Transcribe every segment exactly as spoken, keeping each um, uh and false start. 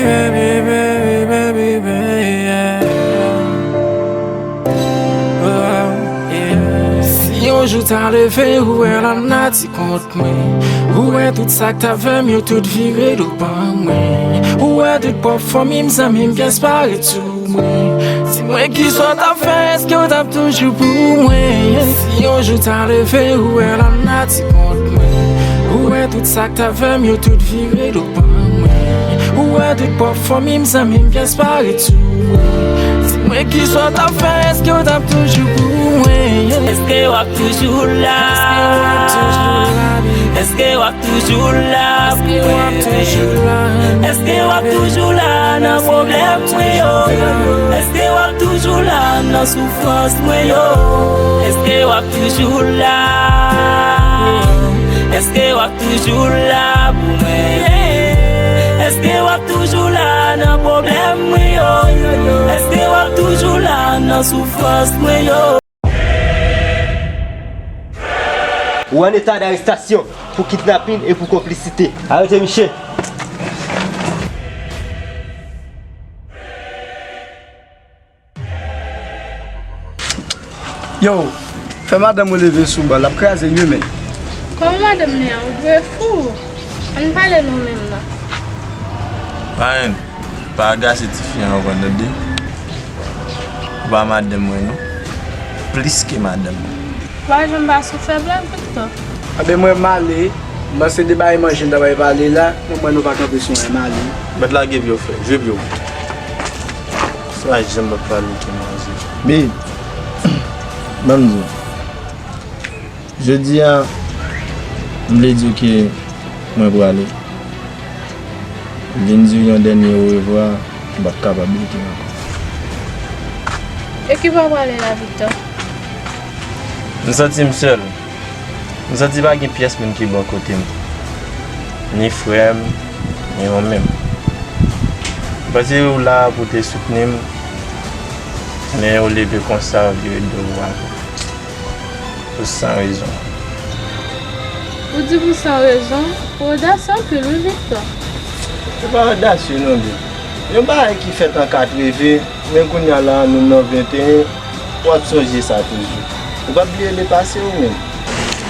Baby, baby, baby, baby, yeah. Oh, yeah. Si yon jou ta leve, ou wè lanati kont mwen, ou wè tout sa k t avè m yo tout vire do ban mwen, ou wè tout pwòp fanmi m, zanmi m, pyès pa ret sou mwen. Di mwen kisa w t ap fè, èske w t ap toujou pou mwen? Si yon jou ta leve, ou wè lanati kont mwen, ou wè tout sa k t avè m yo tout vire do ban mwen, ou wè tout pwòp fanmi m, zanmi m, pyès pa ret sou mwen. Di mwen kisa w t ap fè, èske w t ap toujou pou mwen? Èske w ap toujou la? Èske w ap toujou la pou mwen? Èske w ap toujou la nan pwoblèm mwen yo? Èske w ap toujou la nan soufrans mwen yo? Èske w ap toujou la? Èske w ap toujou la pou mwen? Èske w ap toujou la nan pwoblèm mwen yo? Èske w ap toujou la nan soufrans mwen yo? Ou an eta darestasyon pou kidnapin e pou konplisite. Arete misye! Yo, fè madanm ou leve sou ban, l ap kraze wi men. Kòman madanm li an? Ou dwe fou. Ann pale nou menm nan. Anyen, pa agase tifi an ankò tande. Ou pa madanm mwen non. Plis ke madanm mwen. Ou pa janm pa sou fèb la, Victor. Anben mwen m ale, m panse de bagay manje m ta pral pale la, mwen m wè nou pa kanpe sou anyen, m ale. Mèt lage pye w frè, jwe pye w. Se pa janm ap pale ke manje. Men, ban m di w. Jodi a, m vle di w ke mwen prale. M vin di w yon dènye orevwa, m p ap kapab rete ankò. E ki bò w prale la, Victor? M santi m sèl. M santi pa gen pyès moun ki bò kote m. Ni frè m, ni mwen menm. M panse ou la pou te soutni m, men ou leve konsa, ou vire do w a pou san rezon. Ou di pou san rezon, ou odasye anpil wi, Victor. Se pa odasye non, babe. Yon bagay ki fèt an katreven, men kounye a la, nou nan venteyen, w ap sonje sa toujou. Ou p ap bliye lepase ou menm.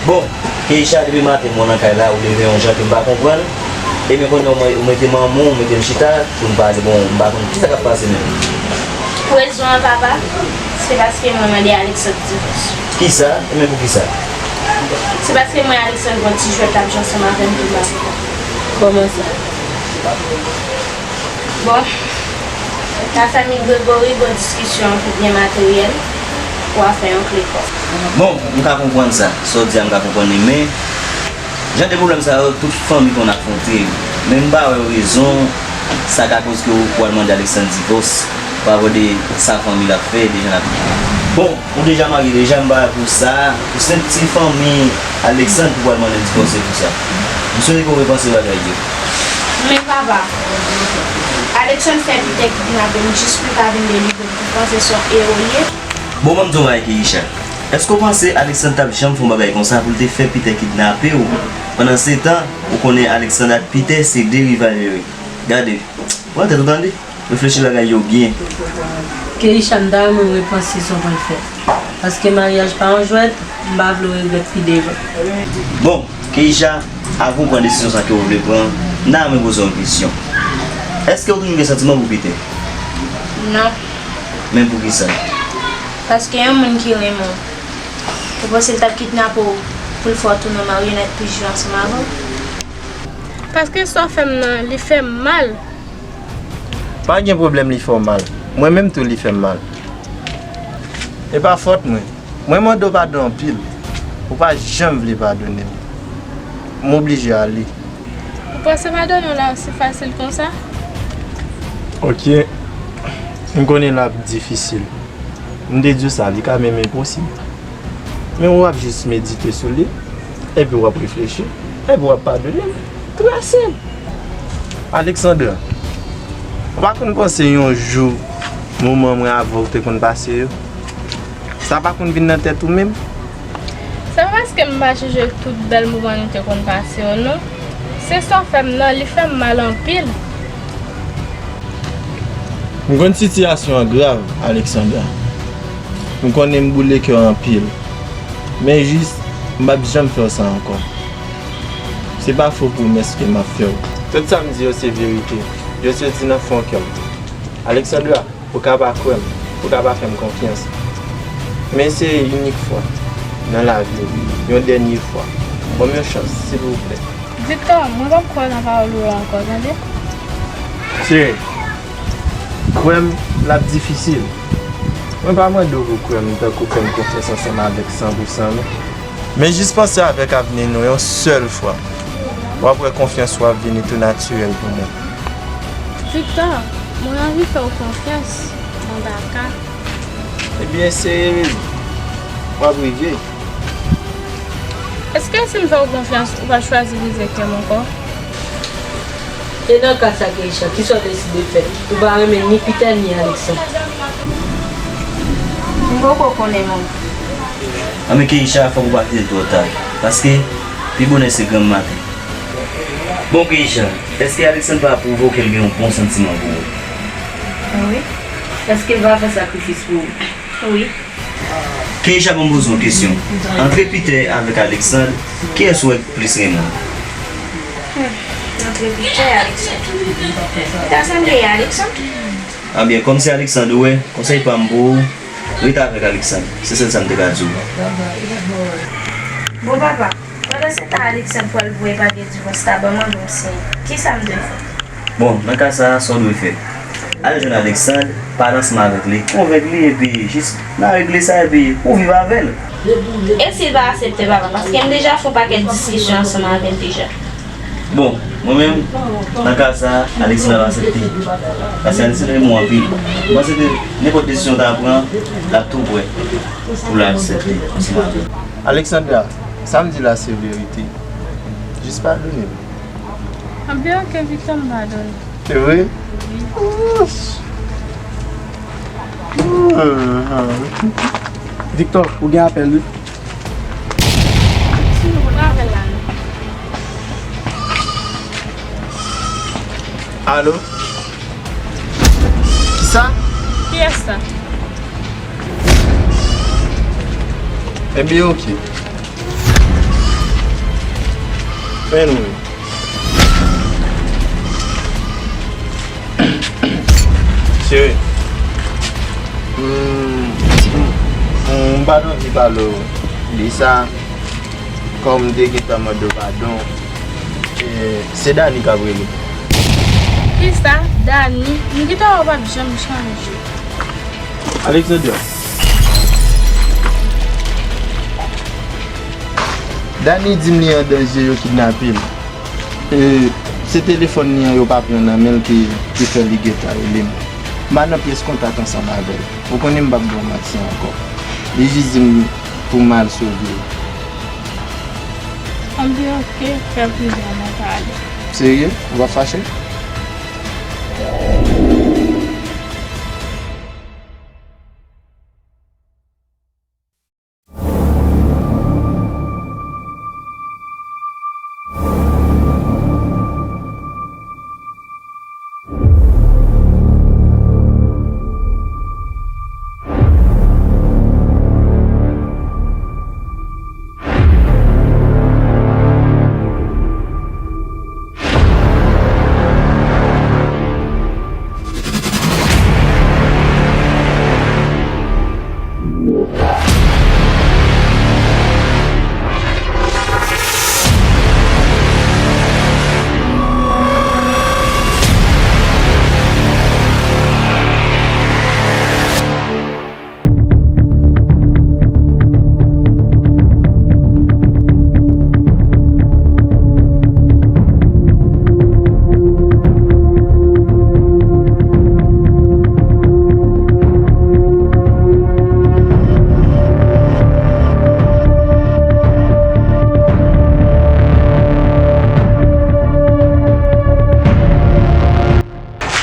Bon, Keisha, depi maten m wè w nan kay la, ou leve yon jan ke m pa konprann. Ebyen kounye a ou mete manman w, ou mete m chita pou n pale. Bon, m pa konn kisa k ap pase menm. Rezon an, papa, se paske mwen mande Alexandre divòs. Kisa? Ebyen poukisa? Se paske mwen e Alexandre gon ti jwèt l ap jwe ansanm avè m tou la. Kòman sa? Bon, nan fanmi Gregory, gon diskisyon pou byen materyèl, pou afè yon kle kò. Bon, m ka konprann sa. Sa w di a, m ka konprann li, men jan de pwoblèm sa yo, tout fanmi konn afwonte yo. Men m pa wè rezon sa ka koz ke ou pral mande Alexandre divòs pa rapò de sa fanmi l ap fè, de jan l ap. Bon, ou deja marye deja, m pa wè pou sa, pou senp ti fanmi Alexandre pou pral mande divòs se pou sa. M swete ke w repanse bagay yo. Men papa, Alexandre fè Peter kidnape m jis pou l ka vin delivre m. Ou panse se yon ewo l ye? Bon, ban m di w yon bagay, Keisha. Èske w panse Alexandre t ap janm fè yon bagay konsa pou l te fè Peter kidnape w? Pandansetan, ou konnen Alexandre ak Peter se de rival yo ye. Gade, pran tèt ou tande. Reflechi lagay yo byen. Keisha, m ta renmen w repanse sa w pral fè. Paske maryaj pa yon jwèt, m pa vle w regrèt pi devan. Bon, Keisha, avan w pran desizyon sa ke w vle pran, m ta renmen poze w yon kesyon. Èske w toujou gen santiman pou Peter? Non. Men poukisa? Paske yon moun ki renmen w, ou panse l t ap kidnape w pou l fè w tounen maryonèt pou l jwe ansanm avè w? Paske sa w fè m nan, li fè m mal. Pa gen pwoblèm, li fè w mal. Mwen menm tou, li fè m mal. E pa fòt mwen. Mwen mande w padon anpil. Ou pa janm vle padone m. M oblije ale. Ou panse padone w la osi fasil konsa? Ok. M konnen l ap difisil. M te di w sa, li ka menm enposib. Men w ap jis medite sou li, epi w ap reflechi, epi w ap padone l. Trè senp. Alexandra, ou pa konn panse yon jou moman mwen avè w te konn pase yo? Sa pa konn vin nan tèt ou menm? Se pa paske m pa sonje tout bèl moman nou te konn pase yo, non. Se sa w fè m nan, li fè m mal anpil. M konn sitiyasyon an grav, Alexandra. M konnen m boule kè w anpil. Men jis, m p ap janm fè w sa ankò. Se pa fo pwomès ke m ap fè w. Tout sa m di yo se verite. Yo soti nan fon kè m. Alexandra, ou ka pa kwè m, ou ka pa fè m konfyans. Men eseye inik fwa nan lavi w, yon dènye fwa. Ban m yon chans, silvouplè. Victor, mwen p ap kwè nan pawòl ou yo ankò, tande? Cheri, kwè m, l ap difisil. Mwen pa mande w pou kwè m tankou fè m konfyans ansanm avèk san pou san, non. Men jis panse avèk avni nou yon sèl fwa. W ap wè konfyans ou ap vini tou natirèl pou mwen. Victor, mwen anvi fè w konfyans, mwen pa ka. Ebyen, eseye, baby. W ap rive. Èske si m fè w konfyans, ou p ap chwazi brize kè m ankò? E nan ka sa, Keisha, kisa w deside fè? Ou pa renmen ni Peter ni Alexandre. M poko konnen, manmi. Anben, Keisha, fòk ou pa kite l twò ta, paske pi bonè se granm maten. Bon, Keisha, èske Alexandre pa pwouve w ke l gen yon bon santiman pou ou? Wi. Èske l pa fè sakrifis pou ou? Wi. Keisha, ban m poze w kesyon. Antre Peter avèk Alexandre, kiyès ou wè k plis renmen w? Hmm, antre Peter e Alexandre. Peter sanble e Alexandre. Anben, kòm se Alexandre ou wè, konsèy pa m pou ou, rete avèk Alexandre. Se sèl sa m te ka di w. Bon, papa, pandan se tan Alexandre pral voye papye divòs la ban m anvan m siyen. Kisa m dwe fè? Bon, nan ka sa a, sa w dwe fè, al jwenn Alexandre, pale ansanm avèk li, konvenk li, epi jis n a regle sa, epi ou viv avè l. E si l pa aksepte, papa? Paske m deja fè yon pakèt diskisyon ansanm avè l deja. Bon, mwen menm, nan ka sa a, Alexandre ap aksepte. Paske Alexandre renmen w anpil. M panse ke nenpòt desizyon w ta pran, l ap tou prè pou l aksepte ansanm avè w. Alexandra, sa m di la se verite. Jis padone m. Anben, oke, Victor, m padone. Se vre? Wi. Victor, ou gen apèl, wi. Si, ou gen apèl la, non. Alo? Kisa? Kiyès sa? Ebyen, oke. Fè nou. Cheri. Hmm, hmm, m pa t anvi pale w de sa. Kòm m te gentan mande w padon, e, se Dani k ap rele. Kisa? Dani? M gentan wè w p ap janm chanje. Alexandra. Dani di m li an danje, yo kidnape l. E, se telefòn li an yo pa pran nan men l ki, ki fè li gentan rele m. M pa nan pyès kontak ansanm avè l. Ou konnen m p ap ba w manti ankò. Li jis di m pou m al sove l. Anben, oke, fè plizyè mwa pale. Serye? Ou pa fache?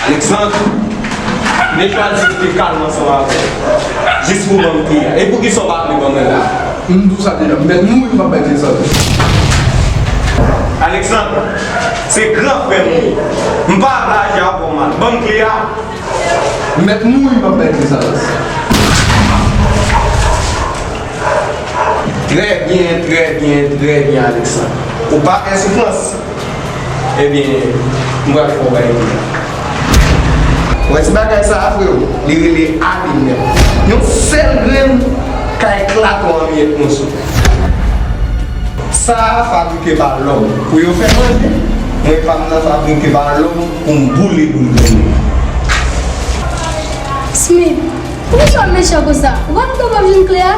Alexandre, m te chwazi rete kalm ansanm avè w, jis pou ban m kle a. E poukisa w pa vle ban mwen la? M di w sa deja, m mèt mouri, m p ap bay kle sa. Alexandre, se gran frè m ou ye. M pa blaje avè w mal. Ban m kle a. M mèt mouri, m p ap bay kle sa. Trè byen, trè byen, trè byen, Alexandre. Ou pa fè soufrans. Ebyen, m pral fè w bay kle a. Wè ti bagay sa a, freo, li rele Aline. Yon sèl grenn ka eklate w an miyèt moso. Sa a fabrike pa lòm pou yo fè manje. Mwen, pa m nan fabrike pa lòm pou m boule pou l grenn. Smith, poukisa w mechan konsa? Ou pa kontan w p ap jwenn kle a?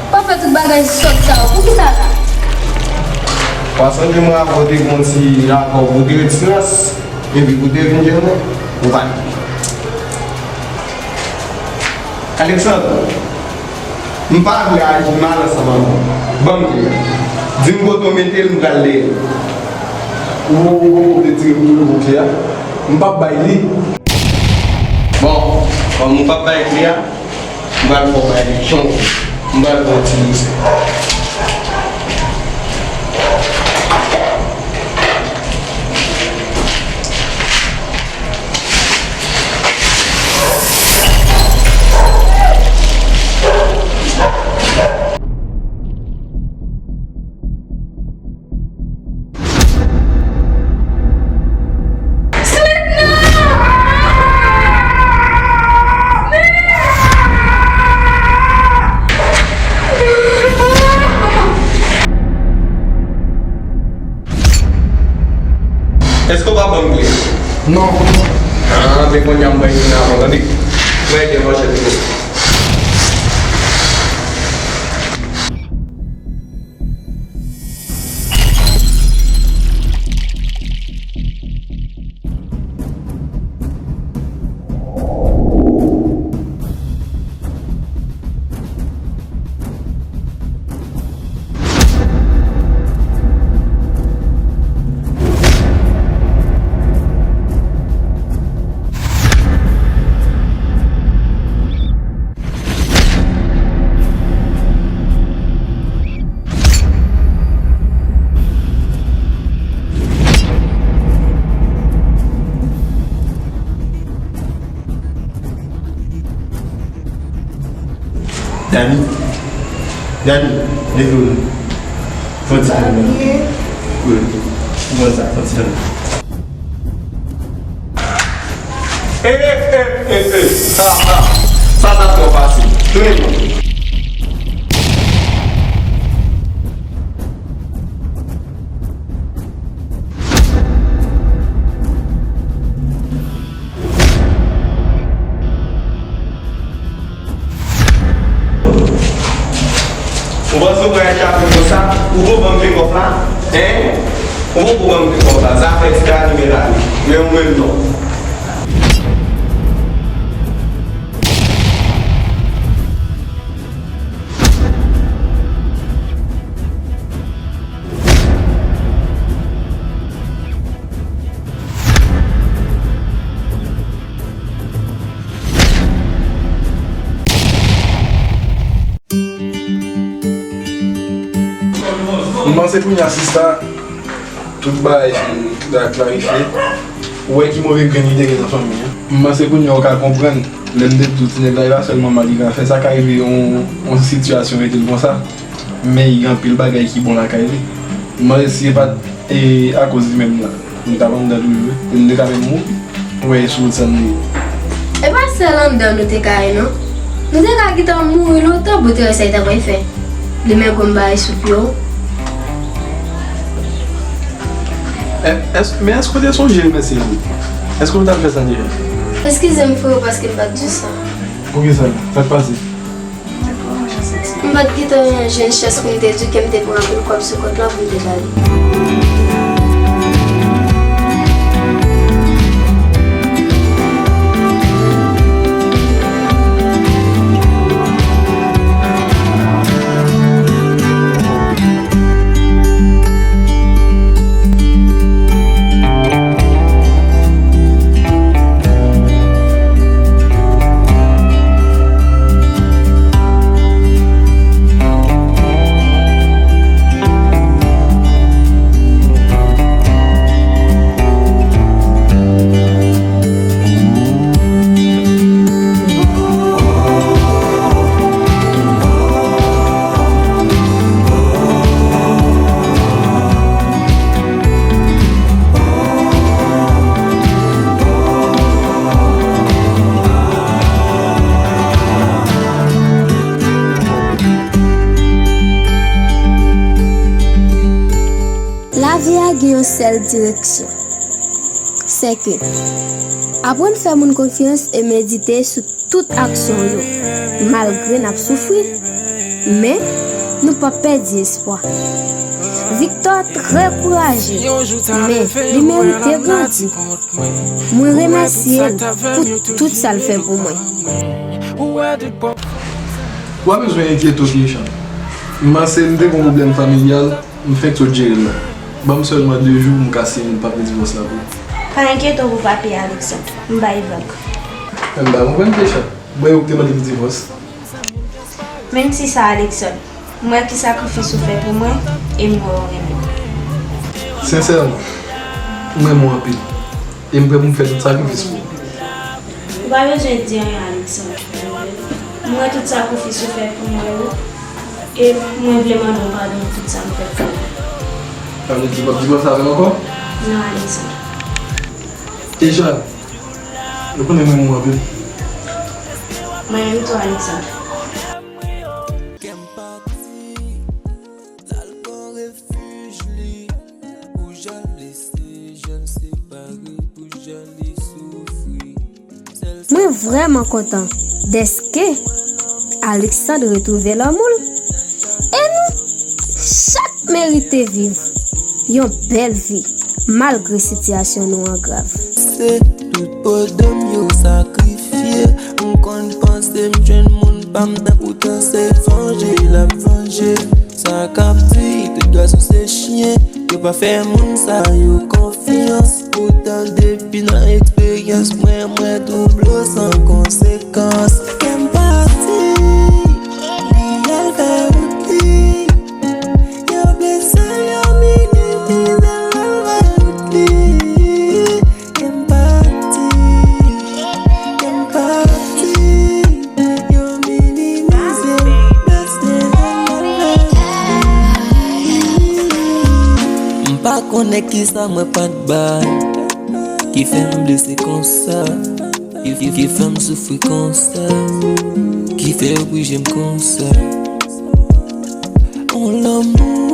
W ap fè tout bagay sòt sa yo, poukisa la? Ou pa sonje mwen avè w te gen yon ti akò pou w te ret silans, epi pou w te vin jwenn mwen, ou pa t vle. Alexandre, m pa vle aji mal ansanm avè w. Ban m kle a. Di m kote w mete l, m pral dèyè l. Ou, ou, ou, ou te tire m toujou pou kle a. M p ap bay li. Bon, kòm ou p ap bay kle a, m pral fè w bay li jan w vle. M pral fè w ti misye. Èske w pa ban m kle? Non. Ah, men kounye a m pral vin avan, tande. Mwen gen manchèt pou ou. Dani, Dani, leve w. Fè yon ti tande. Wi, ou konn sa, fè yon ti tande. E, e, e, e, sa, sa, sa, sa twò fasil. Tounen non. Ou panse ou pral echape konsa? Ou poko ban m vre kòb la? Hein? Ou poko ban m vre kòb la? Zafè ti Dani mèt ale. Men ou menm non. M panse kounye a sista, tout bagay fin klarifye. Ou wè ki move grenn li te gen nan fanmi an. M panse kounye a ou ka konprann. Lè m te di w ti nèg la, e pa sèlman mal li ka fè, sa ka rive yon, yon sitiyasyon rete l konsa. Men gen anpil bagay ki bon lakay li. M panse si se pa t, e, akoz li menm nan, nou t ap anndan toujou, e nou te ka menm mouri. Ou wè e sou wout sa n ye. E pa sèl anndan nou te ka ye non. Nou te ka gentan mouri lontan pou te wè sa li ta pral fè. Li menm konn bay sou pye w. E, èske, men èske w te sonje remèsye li? Èske w t ap fè sa deja? Eskize m, freo, paske m pa t di sa. Poukisa? Sa k pase? M pa t gentan jwenn chans pou m te di w ke m te pran anpil kòb sou kont lan pou m te ba li. Bèl direksyon. Sèke, aprann fè moun konfyans e medite sou tout aksyon w yo, malgre n ap soufri, men nou p ap pèdi espwa. Victor trè kouraje, men li merite grandi. Mwen remèsye l pou tout sa l fè pou mwen. Ou pa bezwen enkyete w, Keisha. M panse m te gen yon pwoblèm familyal, m fenk sot jere l la. Ban m sèlman de jou, m ka siyen, m pa vle divòs la pou ou. Pa enkyete w pou papye a, Alexandre. M bay vag. Men m pa konprann, Keisha. Mwen yo k te mande m divòs. Menm si sa, Alexandre, m wè ki sakrifis ou fè pou mwen e m wè ou renmen m. Sensèman, m renmen w anpil. E m prè pou m fè tout sakrifis pou ou. Ou pa bezwen di anyen, Alexandre. M wè tout sakrifis ou fè pou mwen yo. E mwen vle mande w padon pou tout sa m fè pou ou. Sa vle di w p ap divòse avè m ankò? Non, Alexandre. Keisha, ou konnen m renmen w anpil. Mwen menm tou, Alexandre. Kè m pati, l al pran refij li. Pou jan l blese, jan l separe, pou jan li soufri. Mwen vrèman kontan dèske Alexandre retwouve lanmou l e nou chak merite viv yon bèl vi malgre sitiyasyon nou an grav. Se tout pwoblèm yo sakrifye. M konn panse m jwenn moun pa m nan, poutan se vanje l ap vanje. Sa k ap di tout gason se chyen. Yo pa fè moun sa yo konfyans. Poutan depi nan eksperyans mwen, mwen twouble w san konsekans. Kè m pati, li al fè wout li. Yo blese, yo minimize l, l al fè wout li. Kè m pati, kè m pati. Yo minimize l, blese l, l al fè wout li. M pa konnen kisa mwen pa t bay, ki fè m blese konsa, ki, ki, ki fè m soufri konsa, ki fè yo prije m konsa. On lanmou